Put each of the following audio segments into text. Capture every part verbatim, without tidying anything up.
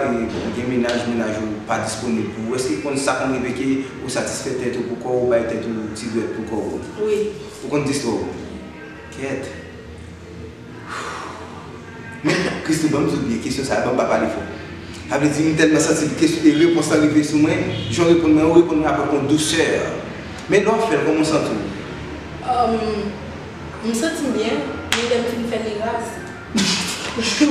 E, ou gen mennaj, mennaj ou pa disponib pou ou. Èske ou konn sa konn rive ke ou satisfè tèt ou pou kò w, ou bay tèt ou ti dwèt pou kò w? Wi. Ou konn di sa? Kèt. Men, Christoo, ban m di w byen, kesyon sa a, ban m pa pale fò. Sa vle di, m tèlman santi kesyon, e repons lan rive sou mwen, jan w reponn mwen, ou reponn mwen avèk yon dousè. Men lè w ap fè l, kòman w santi w? Um, m santi m byen, men lè m fin fè l, li raz.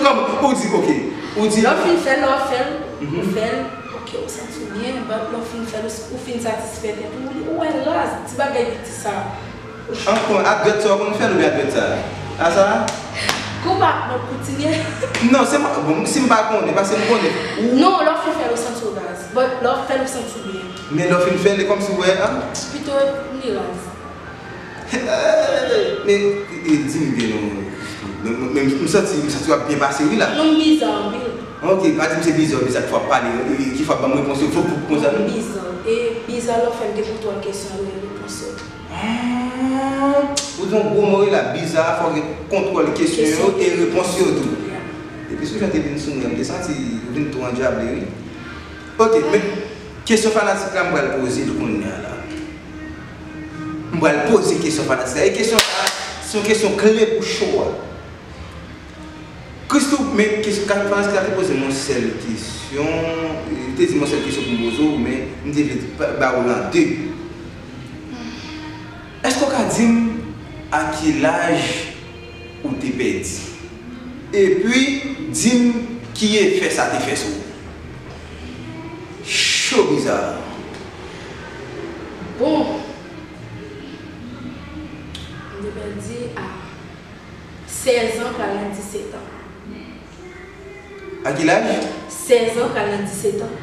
Kòman? Ou di, ok. Ou di. Lè w fin fè l, lè w fè l, ou fè l, ok, ou santi w byen, but lè w fin fè l, ou, ou fin satisfè tèt ou, ou wè l raz, ti bagay piti sa. Ankò, adwèt sa w konn fè l oubyen adwèt sa? A sa? Koupa, mwen kontinye. Non, se mwen, bon, si m pa konnen, paske m konnen. Ou... Non, lè w fin fè l, ou santi w raz. But lè w fè l, ou santi w byen. Men lè w fin fè l, e kòmsi w wè, a? Pito li raz. Men, e, di m byen non, men, men, men m santi, m santi w ap byen pase wi la. Non, m biza anpil. Ok, pa di m se biza, biza ki fò ap pale, e, ki fò ap ban m repons yo, fò pou konsa non. Biza, e biza lè w fè m gen kontwòl kesyon yo e repons yo. Ah, ou di yon gwo mo wi la, biza, fò gen kontwòl kesyon yo e repons yo tou. Epi sou jan te vin sou mwen, m te santi ou vin tou andjable wi. Ok, men kesyon fanatik la m pral poze l kounye a la. M pral poze kesyon fanatik la. E kesyon sa a, se yon kesyon kle pou show a. Christoo, men kesyon, fanatik la te poze m yon sèl kesyon, li te di m yon sèl kesyon pou m poze w, men m te vle ba, ba w l an de. Èske w ka di m a ki laj ou te pèdi? Epi, di m ki efè sa te fè sou ou. Cho biza. Bon, m te pèdi a sèz an, pral nan disèt an. A ki laj? Sèz an, pral nan disèt an.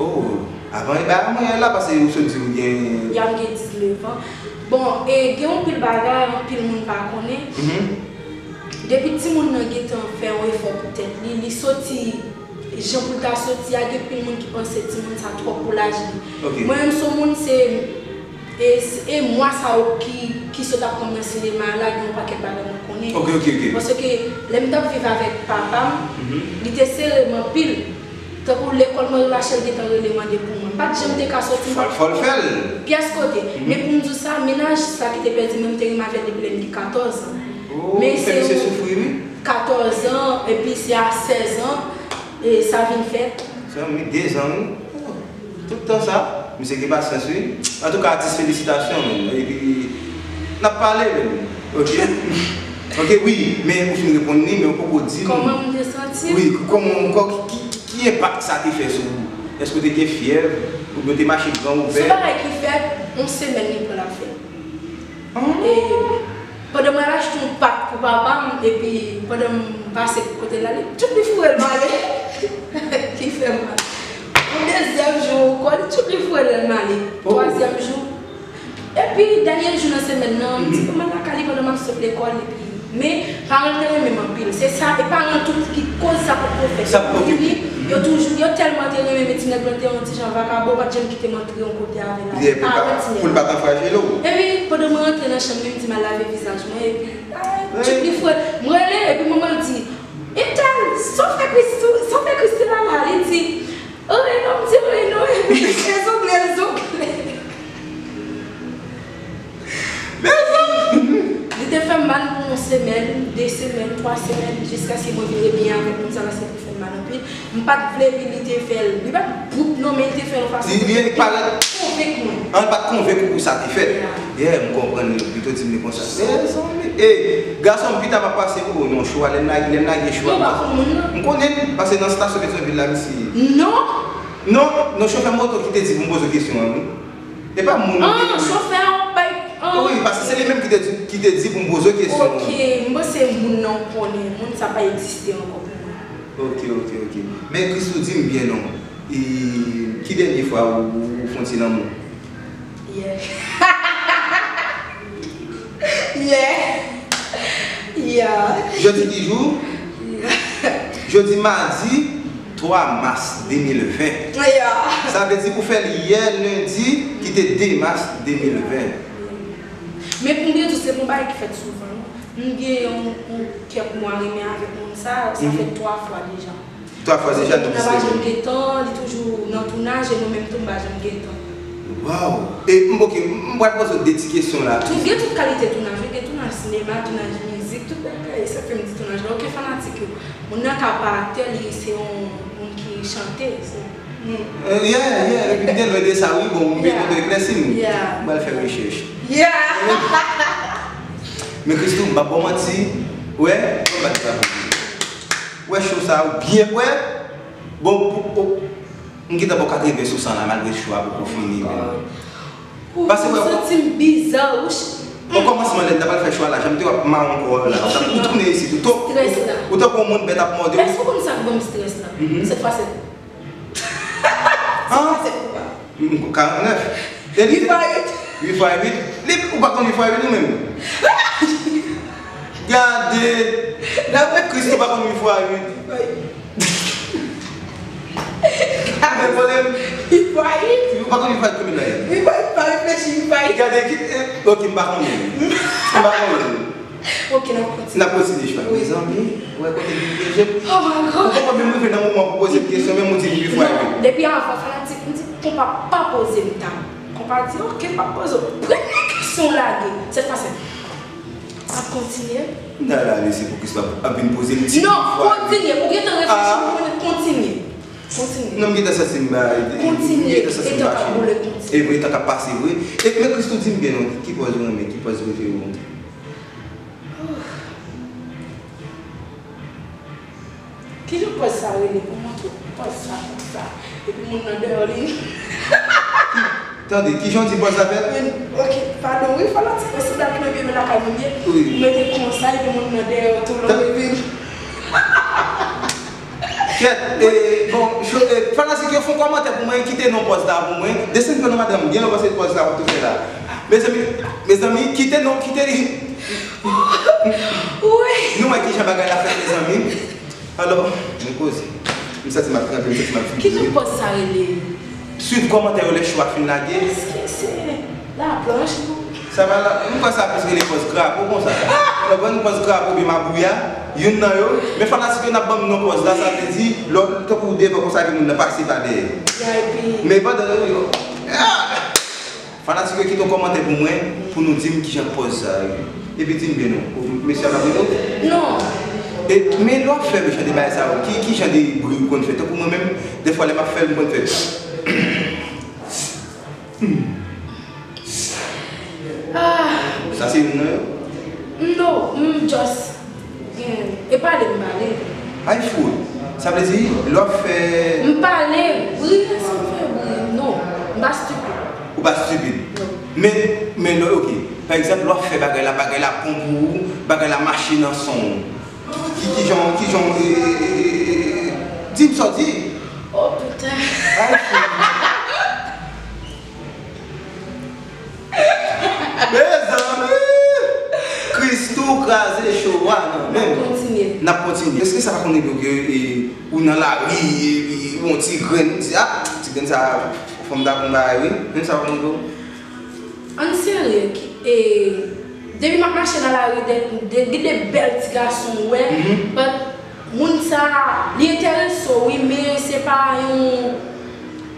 Oh, avan e ba mwen la, paske ou sot di ou gen... Ya, m gen diznèf an. Bon, e gen anpil bagay, anpil moun pa konnen. Mhm. Depi timoun nan gentan fè yon efò pou tèt li, li soti jan pou l ta soti a, gen anpil moun ki panse timoun sa twòp pou laj li. Ok. Mwen menm, se yon moun, se, e, e mwa sa yo ki, ki sot ap pran mwen sinema a la, gen yon pakèt bagay mwen konnen. Ok, ok, ok. Paske lè m t ap viv avèk papa m, mhm, li te sere m anpil. Tankou lekòl mwen, Rachel gentan rele mande pou mwen. M pa t janm te ka soti, m pa t... Fò l, fò l fè l. Pyès kote. Mhm. Men pou m di w sa, mennaj sa ki te pèdi mwen, m te renmen avè l depi lè m gen katòz an. Oh, men fè misye soufri wi. Katòz an, epi se a sèz an, e sa vin fèt. Zanmi, de zan wi. Tout tan sa, misye gen pasyans wi. Antouka, atis, felisitasyon, men. Epi, n ap pale, men. Ok? Ok, wi, men ou fin reponn li, men ou poko di m. Kòman m te santi m? Wi, kòman, kò-, ki, ki, ki enpak sa te fè sou ou? Èske w te gen fyèv? Oubyen w te mache gran ouvè? Se yon bagay ki fèt, yon semèn li pran l ap fèt. Ah. E pandan m al achte yon pak pou papa m, epi pandan m pase kote l la, li tchoup, li foure l m ale. Ki fè mal. Pou dezyèm jou ankò, li tchoup, li foure l m ale. Oh. Twazyèm jou. Epi, dènye jou nan semèn nan, m di pou m al lakay li pandan m ap sot lekòl, epi, men, paran l te renmen m anpil. Se sa, e paran l tou ki koz sa potko fèt. Sa potko fèt. Yo toujou, yo tèlman te renmen m, men ti nèg lan te yon ti jan vakabon, pa t janm kite m antre yon kote avè l. Pou l pa t anfwaje l. Epi, pandan mwen rantre nan chanm li, m di m al lave vizaj mwen, epi, ah, tchoup, li foure, m rele, epi manman l di, Etèl, sa w fè Christoo, sa w fè Christoo la la? Li di, anyen non, m di anyen non, epi l zongle, l zongle. Mezanmi! Li te fè m mal pou yon semèn, de semèn, twa semèn, jiskaske mwen vin rebyen avèk moun sa, paske li te fè m mal anpil. M pa t vle, epi li te fè l. Li pa t bout non, men li te fè l yon fason pou konvenk mwen. An, li pa t konvenk ou pou sa te fèt. Yeah. Yeah, m konprann li, pito di m li konsa. Mezanmi, e, gason m pita m ap pase pou ou nan cho a, lè m lage, lè m lage cho a. Ou pa konn moun nan? M konnen l, paske nan estasyon Petyonvil la, misye. Non? Non, non, chofè moto ki te di pou m poze w kesyon an, wi. E pa moun nan ki te di. Ah, chofè an, bay, ah. Wi, paske se li menm ki te di, ki te di pou m poze w kesyon an. Ok, m panse moun nan w konnen, moun sa pa egziste ankò pou mwen. Ok, ok, ok. Men Christoo, di m byen non. E, ki dènye fwa ou, ou fè yon ti lanmou? Yè. Yè. Yè. Jodi ki jou? Yè. Jodi madi twa mas de mil ven. Yè. Sa vle di ou fè l yè lendi ki te de mas de mil ven. Men pou m byen di w, se pa yon bagay ki fèt souvan, non. M gen yon, yon kèk mwa renmen avèk moun sa, sa fè twa fwa deja. Pafwa se Jeannot ki sere. Li pa janm gen tan, li toujou nan tounaj, e mwen menm tou m pa janm gen tan. Waw! E m, ok, m pral poze w de ti kesyon la. Tou, gen tout kalite tounaj, wi, gen tounaj sinema, tounaj mizik, tout bagay. Sa k fè m di tounaj la, ok, fanatik yo. Moun nan ka pa aktè, li se yon moun ki chante, so, hmm. Eh, yeah, yeah, epi m te lwen de sa, wi, bon, m bezwen eklèsi m. Yeah. M pral fè rechèch. Yeah. Men Christoo, m p ap ba w manti, wè, m pa t ka. Wè show sa, ou byen wè. Bon, pou, pou, m gentan ba w katreven sou san la, malgre show a poko fini, men. Paske, wè, m santi m biza, wi. O kòmansman, lè n t ap al fè show a la, jan m te wè w ap mawon kò w la, ou t ap, ou tounen isit, ou t-, ou tankou yon moun bèt ap mòde w. Èske w konn sa k ban m strès la? Mhm. Sèt fwa sèt. Sèt fwa sèt. Mm, karannèf. E li te uit fwa uit. Uit fwa uit. Li, ou pa konn uit fwa uit ou menm? Gade! Christoo pa konn uit fwa uit. Ou gen pwoblèm? Uit fwa uit. Ou pa konn uit fwa uit konbyen la ye? Uit fwa uit, pa reflechi, uit fwa uit. Gade, ki, eh, ok, m pa konnen. M pa konnen. Ok, n ap kontinye. N ap kontinye, chwa. Wi. Mezanmi, ou wè kote m vin pyeje. Oh my God. Ou poko menm rive nan moman pou poze m kesyon, menm ou di m uit fwa uit. Non, depi avan, fanatik, m di, konpa pa poze m ta. Konpa di, ok, m pa poze w. Premye kesyon w lage, sèt fwa sèt. N ap kontinye. M ta rale se pou Christoo ap vin poze m ti uit fwa uit. Non, kontinye. Ou gentan reflechi, ah, ou konnen, kontinye. Kontinye. Non, m gentan santi m ba, m gentan santi m fache. Kontinye, e tan k ap boule, kontinye. E vre, tan k ap pase vre. E, men Christoo, di m byen non, ki pòz ou renmen, ki pòz prefere w? Kijan pòz sa rele? Pou montre pòz sa konsa. Epi moun nan deyò li. Tande, kijan w di pòz la fèt? Men, ok, padon, wi, fanatik mwen, se dat mwen byen, men lakay mwen byen. Wi. Mwen te konsa, epi moun nan deyò tou lò, epi. Kèt, e, bon, fanatik yo fè yon kòmantè pou mwen, kite non pòz la pou mwen. Desann fè non madanm, gen lè w panse pòz la w ap tou fè la. Mezanmi, mezanmi, kite non, kite li. Wi. Nou wè kijan bagay la fèt, mezanmi. Alò, nou koze. M santi m ap tranpe, m santi m ap fini. Kijan pòz sa rele? Swiv kòmantè yo lè show a fin lage. Èske se laplanch, non? Sa va la, m kwè sa plis rele pòz krapo konsa. Ou konprann, pòz krapo oubyen mabouya, youn nan yo. Men fanatik yo n ap ban m non pòz la, sa vle di, lè w tankou w devan konsa, epi moun nan pase pa dèyè. Men pandan yo, yo, ah! Fanatik yo kite yon kòmantè pou mwen, pou nou di m kijan pòz sa ye. Epi di m byen non. Mesye a p ap rele w? Non. E, men lè w ap fè jan de bagay sa yo, ki, ki jan de bri ou konn fè? Tankou mwen menm, dèfwa lè m ap fè l, m konn fè. Hmm. Ah. Sa se youn nan yo? Non, m just Gen, e pale m pale. Ay fout. Sa vle di, lè w ap fè. M pale, bri, èske m fè bri? Non, m pa stipid. Ou pa stipid? Non. Men, men lè, ok. Pa egzanp, lè w ap fè bagay la, bagay la bon pou ou, bagay la mache nan san w. Ki, ki jan, ki jan, e, e, e, e, e, di m sa w di. Oh, putain. Ay fout. Mezanmi! Christoo kraze show a nan men m. N ap kontinye. N ap kontinye. Èske sa pa konn rive w ke, e, ou nan lari, e, e, ou yon ti grenn, ou di, "Ah, ti grenn sa, fanm ta konn bagay, wi." Men sa pa konn rive w? Ann serye, ki, e, depi m ap mache nan lari, de, de, gen de bèl ti gason, w wè, mhm, but moun sa, li enterese w, wi, men se pa yon,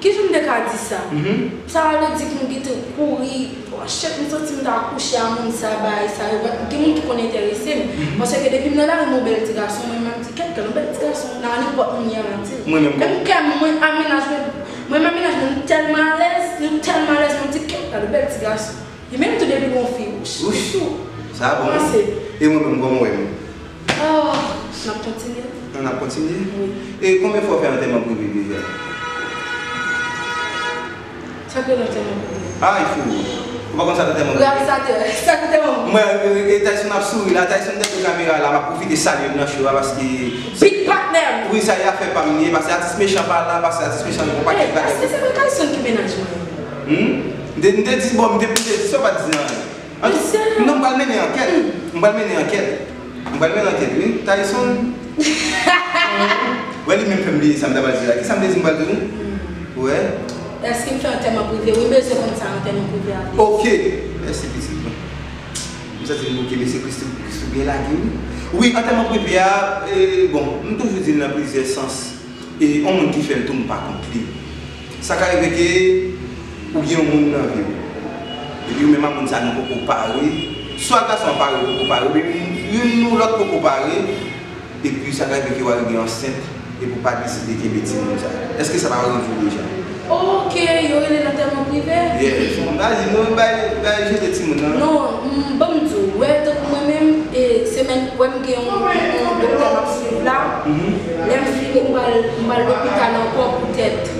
kijan m te ka di sa? Mhm. Sa vle di ke m gentan kouri, oh shit, m santi m ta kouche a moun sa, bagay sa yo, but gen moun ki konn enterese m. Mhm. Paske depi m nan lari, m wè yon bèl ti gason, mwen, m ap di, "Kèt, kèt, yon bèl ti gason, nan nenpòt moun, y a mati." Mwen menm, e m kè m, mwen, a mennaj mwen, mwen, m a mennaj mwen, nou tèlman alèz, nou tèlman alèz, mwen di, "Kèt, yon bèl ti gason." Li menm tou depi l wè yon fi, wouch, li tou. Sa bon. Kòmanse. E mwen menm, kòman w wè m? Oh, n ap kontinye. N ap kontinye? Wi. E konbyen fwa w fè antèman prive deja? Sa k rele antèman prive? Ay fout. Ou pa konn sa k antèman prive? Reyalizatè, sa k antèman prive? Mwen, e, e, Tayson ap souri la. Tayson dèyè kamera la, m ap pwofite salye l nan show a paske. Big partner! Wi, sa e afè pa m li ye, paske atis mechan pa la, paske atis mechan gen yon pakèt bagay. Èske se pa Tayson ki mennaj mwen? Hmm? M te, m te di, bon, m te, m te di sa w pa t di anyen. An tou, non, m pral mennen ankèt. M pral mennen ankèt. M pral mennen ankèt, wi. Tayson. Wè, li menm fè m bliye sa m ta pral di la. Kisa m te di m pral di w? Wè. Èske m fè antèman prive? Wi, m bezwen konn sa antèman prive a vle di. Ok. Mèsi, pitit mwen. M santi m ok, mesye Christoo, Christoo byen lage, wi. Wi, antèman prive a, e, bon, m toujou di l nan plizyè sans. E yon moun ki fè l tou, m pa kont li. Sa ka rive ke ou gen yon moun nan vi w. Epi ou menm ak moun sa nou poko pare. Swa gason an pare, poko pare, oubyen youn ou lòt poko pare. Epi sa ka rive ke w al gen ansent, epi w pa deside kenbe timoun sa. Èske sa pa rive w deja? Ok, yo rele l antèman prive? Yes. M pa di nou, bay, bay jete timoun nan. Non, m, ban m di w, wè, tankou mwen menm, e, semèn, wè, m gen yon, yon doktè m ap swiv la. Mhm. Lè m fini, m pral, m pral lopital ankò poutèt.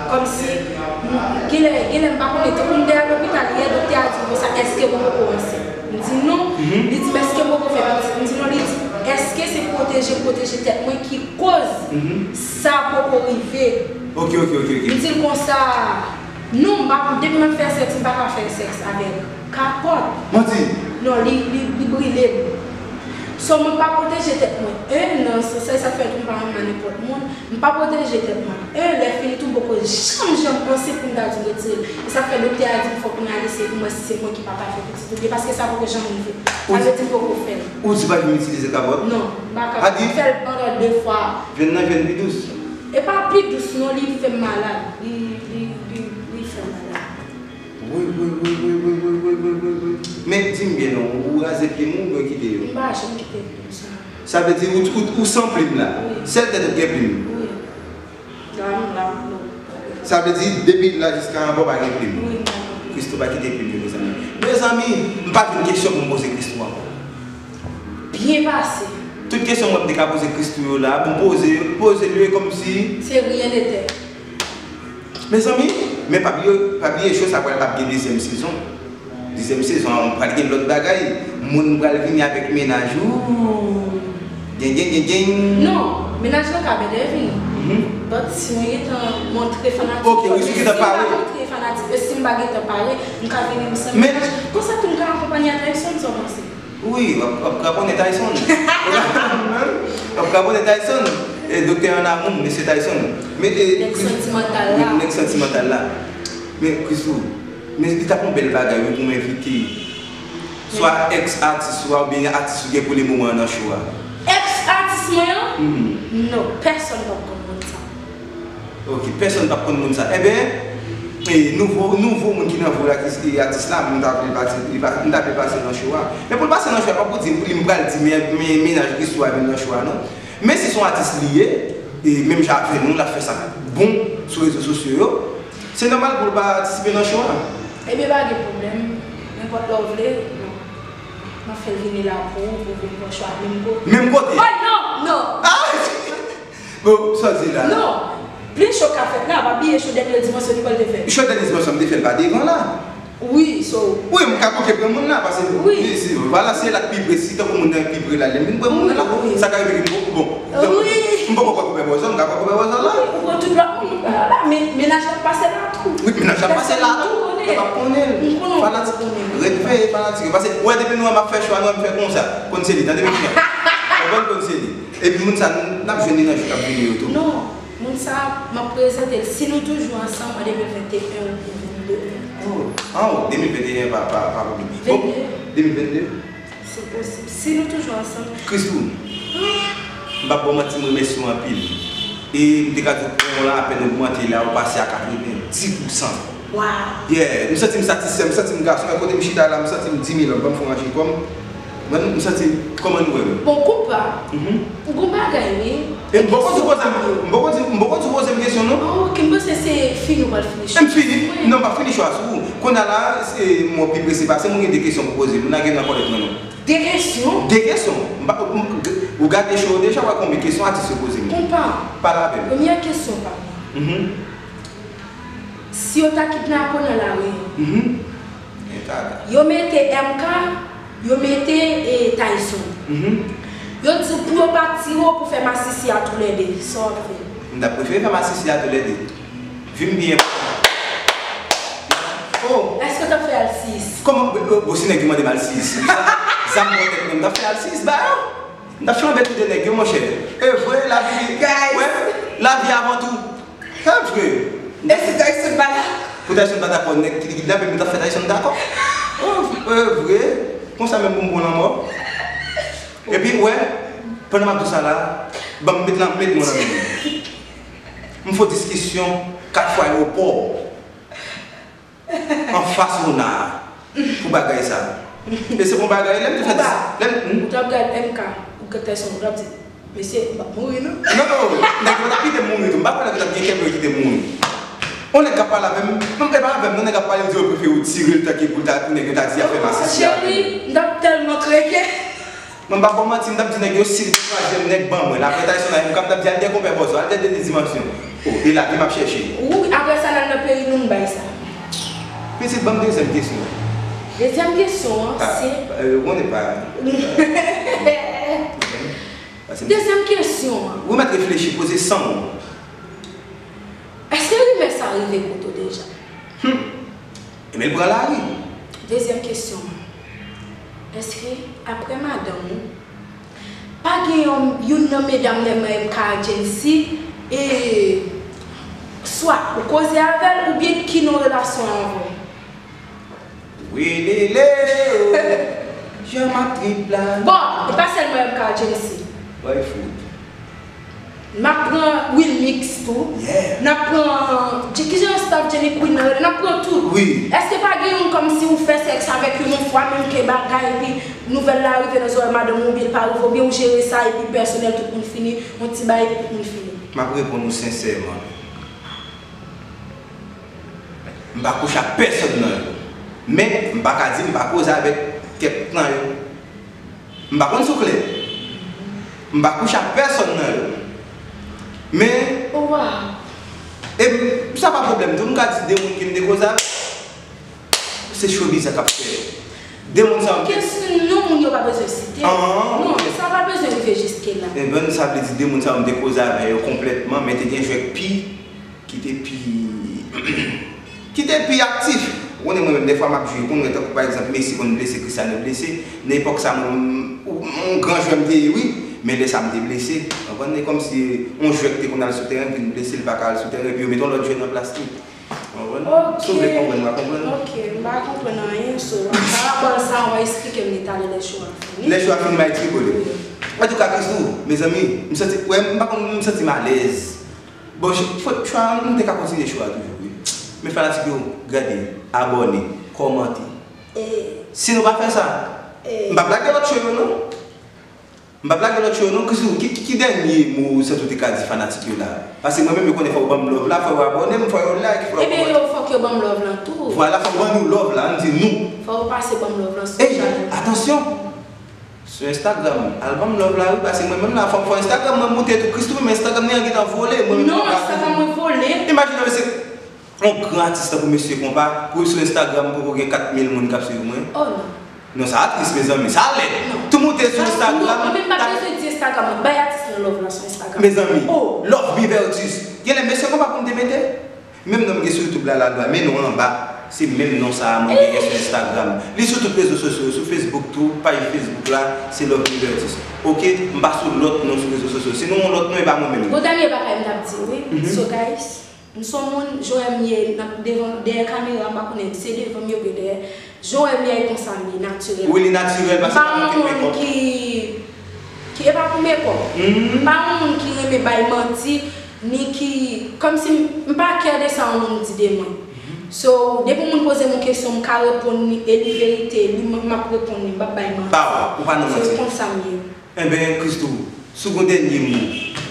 Kòmsi, m, genlè, genlè m pa konnen, tankou m te al lopital yè, doktè a di m konsa, èske ou poko ansent? M di non. Mhm. Li di m, èske m poko fè pitit? M di non. Li di, èske se pwoteje, pwoteje tèt mwen ki koz Mhm. sa poko rive? Ok, ok, ok, ok. M di l konsa, non, m pa, depi m ap fè sèks, m pa ka fè sèks avèk kapòt. Manti. Non, li, li, li brile m. So, mwen pa pwoteje tèt mwen. E, nan sans sa, e sa k fè tou m pa renmen nenpòt moun. M pa pwoteje tèt mwen. E, lè fini tou, m poko janm, janm panse pou m ta di m retire l. E sa k fè doktè a di m fòk mwen ale, se pou m wè si se mwen ki pa ka fè pitit ou byen, paske sa poko janm rive. Sa vle di m poko fè l. Ou di pa janm itilize kapòt? Non, m pa ka. Adi? M fè l pandan de fwa. Jwenn nan jwenn pi dous. E pa pi dous, non, li fè m malad. Li, li, li, li fè m malad. Wi, wi, wi. Men di m byen non, ou raze plim ou oubyen w kite yo? M pa janm kite plim sa. Sa vle di ou, ou, ou san plim la? Wi. Sèl tèt ou gen plim? Wi. Nan, nan, non. Sa vle di depi la jiska anba w pa gen plim? Wi, non. Christoo pa kite plim yo, mezanmi. Mezanmi, m pa jwenn kesyon pou m poze Christoo ankò. Byen pase. Tout kesyon mwen te ka poze Christoo yo la, pou m poze, poze l yo e kòmsi. Se rien n'était. Mezanmi, men pa bliye, pa bliye show sa pral ap gen dezyèm sezon. Dezyèm sezon an, pral gen lòt bagay. Moun pral vini avèk mennaj ou. Gen, gen, gen, gen. Non, mennaj lan ka bèdè vini. Mhm. But si mwen gentan montre fanatik Ok, wi, si w gentan pare. Si m pa montre fanatik yo, si m pa gentan pare, m ka vini m san mennaj. Konsa tou m ka akonpanye a Tyson, sa w panse? Wi, w ap, w ap kraponnen Tyson. W ap kraponnen Tyson. E, doktè an amou, mesye Tyson. Men, e, nèg santimantal la. Nèg santimantal la. Men, Christoo, men li t ap yon bèl bagay, wi, pou m envite swa ex atis ou a, oubyen atis ou gen pou le moman an nan show a. Ex atis mwen an? Mhm. Non, pèsonn p ap konn moun sa. Ok, pèsonn p ap konn moun sa. Enben, e, nouvo, nouvo moun ki nan vo la, ki se atis la, m ta vle pase, li pa, m ta vle pase nan show a. Men pou l pase nan show a, pa pou di m, li m pral di, men, men, mennaj Christoo a vin nan show a, non. Men si se yon atis li ye, e menm jan avè nou, l ap fè sa k bon sou rezo sosyo yo, se nòmal pou l pa patisipe nan show a. Ebyen, pa gen pwoblèm. Nenpòt lè w vle, m ap fè l vini la pou ou, pou w vin pran show a menm kote. Menm kote? Oh, non, non! Ah! Bon, sa w di la? Non. Plis show ka fèt la, pa bliye show dènye dimansyon ki pral te fèt. Show dènye dimansyon m te fè l pa devan la. Wi, so. Wi, m ka bouke pran moun la, paske Wi. Li, si, vwala, se la k pi pre, si tankou moun nan pi pre la, lè m vin pran moun nan la, Wi, wi. Sa ka rive ke m poko, bon, Wi. M poko pran Kòpè Bòzò, m ka pran Kòpè Bòzò la. Wi, ou pran tout lòt moun, la, men, mennaj la pase la tou. Wi, mennaj la pase la tou. Pèp ap konnen l. M konnen w Fanatik, konnen. Ret veye fanatik yo, paske, wè, depi nou wè m ap fè show a, nou wè m fè konsa, konn se li, tande byen. Konprann konn se li. Epi moun sa, n ap jwenn li nan jou k ap vini yo tou. Non, moun sa, m ap prezante l. Si nou toujou ansanm, an de mil venteyen oubyen vennde. Oh, oh, de mil venteyen pa, pa, pa pwoblèm. Bon, Vennde. de mil vennde. Se posib. Si nou toujou ansanm. Christoo, m p ap ba w manti, m remèsye w anpil. E m te ka di w pwen w lan apèn ogmante la, ou pase a katrevenndis pousan. Wow. Yeah, m santi m satisfè, m santi m gason, e kote m chita la, m santi m di mil lòm, ban m fè yon ranje kò m. Mwen, m santi, kòman nou wè m? Bon, konpa, Mhm. ou gon bagay, wi. E m poko di poze m, m poko di, m poko di poze m kesyon, non. Oh, ok, m panse se fini w pral fini show. M fini? Wi. Non, m pa fini show a sou ou. Kounye a la, se mwen pi prese pase, mwen gen de kesyon pou poze. M lage nan kòlèt mwen, non. De kesyon? De kesyon. M pa, m, ou gade show deja, w wè konbyen kesyon atis yo poze m. Konpa. Pale avè m. Premyè kesyon pa mwen. Mhm. Si yo ta kidnape w nan lari, Mhm. Yo mete M K, yo mete, e, Tyson. Mhm. Yo di pou yo pa tire w pou fè masisi a toulède. Sa w ap fè? M ta prefere fè masisi a toulède. Vin byen. Oh! Èske w t ap fè alsiyis? Kòman? Bon, bon, si nèg yo mande m alsiyis, zam bò tèt mwen, m t ap fè alsiyis ba yo. M t ap flanbe tou de nèg yo, monchè. E vre, lavi, Guys. Wè, lavi avan tou. E vre. E si Tyson pa la? Pou Tyson pa dakò, nèg ki te kidnape m, m t ap fè Tyson dakò. E vre. Konsa menm pou m pran lanmò. Epi, wè, pandan m ap di w sa la, ban m met lan, met mwen nan men. M fè diskisyon kat fwa ayewopò anfas Rona a pou bagay sa. E se bon bagay, lè m te fè dis-, lè m, hmm? Ou t ap gad M K, ou t ap gad Tyson, ou t ap di, mesye, m p ap mouri non. Non, non, nèg yo t ap kite m mouri tou. M pa kwè nèg yo t ap gen kè pou yo kite m mouri. On nèg k ap pale avè m, non, e pa avè m, non, nèg k ap pale, li di yo prefere ou tire l tanke pou l ta, pou nèg yo ta di afè masisi avè m. Cheri, m t ap tèlman kreke. Mwen m pa ba w manti, m t ap di nèg yo si li te twazyèm nèg ban mwen l. Apre Tyson a M K, m t ap di al dè konpè Bòzò, al dè Denis Dimension. O, e lavi m ap chèche. Wi, apre sa n al nan peyi nou n bay sa. Pitit, ban m dezyèm kesyon. Dezyèm kesyon an se. Ou konnen pa. Dezyèm kesyon an. Ou mèt reflechi, poze san mo. Èske rimè sa rive kote w deja? Hum. Ebyen l pran lari. Dezyèm kesyon an. Èske apre madanm ou, pa gen yon, youn nan medam nan M K Agency, e, swa ou koze avè l oubyen ki nan relasyon an avè w? Welele o, jan m ap trip la. Bon, e pa sèlman M K Agency. Boy food. N ap pran Wilmix tou. N ap pran, kijan staff Jenny Queen nan rele, n ap pran tout. Èske pa gen youn kòmsi ou fè sèks avèk youn yon fwa, menm ke bagay, epi nouvèl la rive nan zòrèy madanm ou, oubyen l pa rive, oubyen ou jere sa, epi pèsonèl, tout moun fini, yon ti bagay, epi tout moun fini? M ap reponn ou sensèman. M pa kouche ak pèsonn nan yo. Men, m pa ka di m pa koze avèk kèk nan yo. M pa konn si w klè. M pa kouche ak pèsonn nan yo. Men, e m, sa pa pwoblèm tou, m ka di de moun ke m te koze avèk. Se showbiz la k ap fè. De moun sa yo m te. Kesyon non moun yo pa bezwen site. Non, sa pa bezwen rive jiske la. Ebyen, sa vle di de moun sa yo m te koze avè yo konplètman, men te gen jwè k pi ki te pi, ki te pi aktif. Ou konnen mwen menm, dèfwa m ap jwe, konn wè tankou pa egzanp Messi konn blese, Cristiano blese. Nan epòk sa, mwen, yon gran jwè m te ye, wi, men lè sa m te blese. Konprann? E kòmsi yon jwè ki te konn al sou teren vin blese, li pa ka al sou teren, epi yo mete yon lòt jwè nan plas li. Konprann? Si w vle konprann, w a konprann. Ok, m pa konprann anyen, so, parapò a sa, w a eksplike m li talè lè show a fini. Lè show a fini, m a eksplike w li. Antouka, Christoo, mezanmi, m santi, wè, m pa konn, m santi m alèz. Bon, fò, chwa, nou te ka kontinye show a toujou, wi. Men fanatik yo, gade, abòne, kòmante. Si nou pa fè sa, m p ap lage lòt show yo, non. M p ap lage lòt show yo, non. Christoo, ki, ki, ki dènye mo ou santi w te ka di fanatik yo la? Paske mwen menm, yo konnen fò yo ban m love la, fò yo abòne m, fò yo like, fò yo kòmante. Ebyen, yo, fòk yo ban m love lan tou. Vwala, fò yo ban nou love la, ann di nou. Fò yo pase ban m love lan sou chanèl la. Atansyon! Sou Instagram, al ban m love la wi, paske mwen menm la, fò m fè Instagram mwen moute tou, Christoo menm Instagram li an gentan vole, mwen menm m pa ka. Non, Instagram mwen vole. Imajine w mesye, yon gran atis tankou mesye konpa, pou sou Instagram poko gen kat mil moun k ap swiv mwen. Oh non. Non, sa tris mezanmi, sa lèd. Tou moute sou Instagram. Non, mwen menm m pa bezwen di Instagram mwen, bay atis lan love lan sou Instagram. Mezanmi, love Bivertus. Genlè mesye konpa pou m te mete. Menm non m gen sou YouTube la, Ladwa, men non anba, se menm non sa a mwen genyen sou Instagram. Li sou tout rezo sosyo yo, sou Facebook tou, paj Facebook la, se Love Bivertus. Oke, m pa sou lòt non sou rezo sosyo. Si nou yon lòt non, e pa mwen menm. Bon, dènye bagay m t ap di wi. Mhm. So guys, m se yon moun, jan w wè m ye nan, devan, dèyè kamera, m pa konnen se devan m ye oubyen dèyè. Jan w wè m ye a, e konsa m ye, natirèl. Wi, li natirèl, paske pa gen mekòp. M pa yon moun ki, ki, e pa pou mekòp. M pa yon moun ki renmen bay manti, ni ki, kòmsi m, m pa kè de sa yon moun di de mwen. So, depi yon moun poze m yon kesyon, m ka reponn li, e li verite, li, m, m ap reponn li, m p ap bay manti. Pa w, ou pa nan manti. Se konsa m ye. Enben, Christoo, si w gen dènye mo,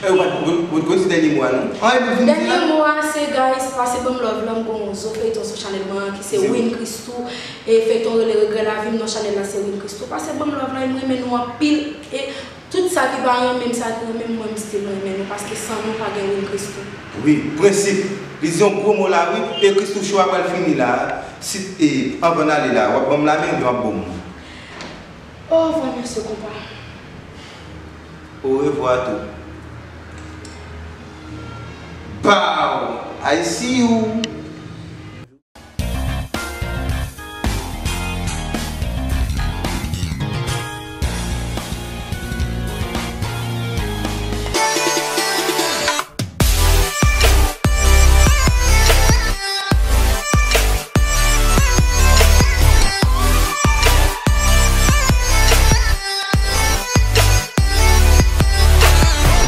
e, ou pa t, ou, ou, ou di dènye mo a non? An, epi vin di la. Dènye mo a, se guys, pase ban m love lan, m gon zo feyton sou chanèl mwen an, ki se Win Christoo, e feyton rele Regrè Lavi m, non chanèl la se Win Christoo. Pase ban m love lan, e m renmen nou anpil, e tout sa ki pa renmen m, sa ki renmen m, mwen m still renmen nou, paske san nou pa gen Win Christoo. Wi, prensip, li di yon gwo mo la wi, e Christoo show a pral fini la, si, e, anvan n ale la, w ap ban m lamen oubyen w ap bo m? Orevwa mesye konpa. Orevwa tou. Pow! I see you!